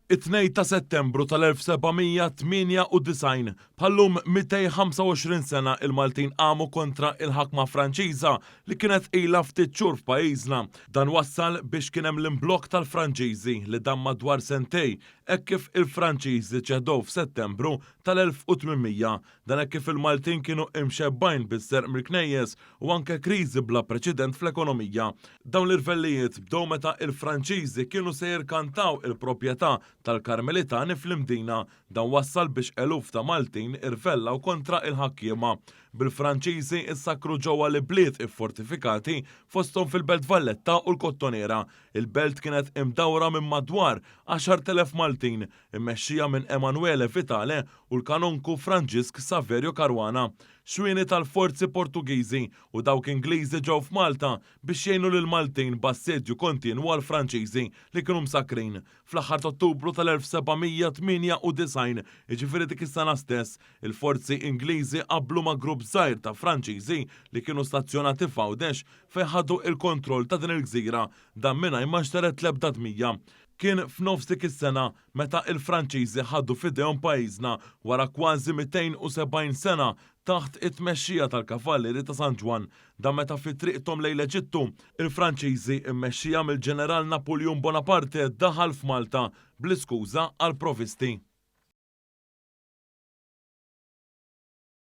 It-Tnejn ta' Settembru tal-1798, bħal-lum 225 sena il-Maltin qamu kontra il-ħakma Franċiża li kienet ilha ftit xhur f'pajjiżna. Dan wassal biex kien hemm l-imblokk tal-Franċiżi li dam madwar sentej hekk kif il-Franċiżi ċedew f'Settembru tal-1800. Dan hekk kif il-Maltin kienu imxebbgħin bis-serq mill-knejjes u anke kriżi bla preċedent fl-ekonomija. Dawn l-irvellijiet bdew meta il-Franċiżi kienu se jirkantaw il-proprjetà tal-Karmelitani fl-Imdina. Dan wassal biex eluf ta' Maltin irvellaw kontra il-ħakkiema. Bil-Franċiżi issakru ġewwa l-ibliet iffortifikati fosthom fil-Belt Valletta u l-Kottonera. Il-belt kienet imdawra minn madwar 10,000 Maltin immexxija minn Emanuele Vitale u l-kanonku Franġisk Saverio Caruana. Xwieni tal-forzi Portugiżi u dawk Ingliżi ġew f'Malta biex jgħinu lill-Maltin b'assedju kontinwu għall-Franċiżi li kienu msakkrin. Fl-aħħar t'Ottubru tal-1798, jiġifieri dik is-sena stess, il-forzi Ingliżi qablu ma' grupp żgħir ta' Franċiżi li kienu stazzjonati f'Għawdex fejn ħadu il-kontroll ta' din il-gżira, dan mingħajr ma nxtered l-ebda dmija. Kien f'nofs dik is-sena meta il-Franċiżi ħadu f'idejhom pajjiżna wara kważi 270 sena taħt it-tmexxija tal-Kavallieri ta' San Ġwann. Dan meta fi triqthom lejn l-Eġittu, il-Franċiżi mmexxija mill-Ġeneral Napoleon Bonaparte daħal f'Malta bl-iskuża għal provisti.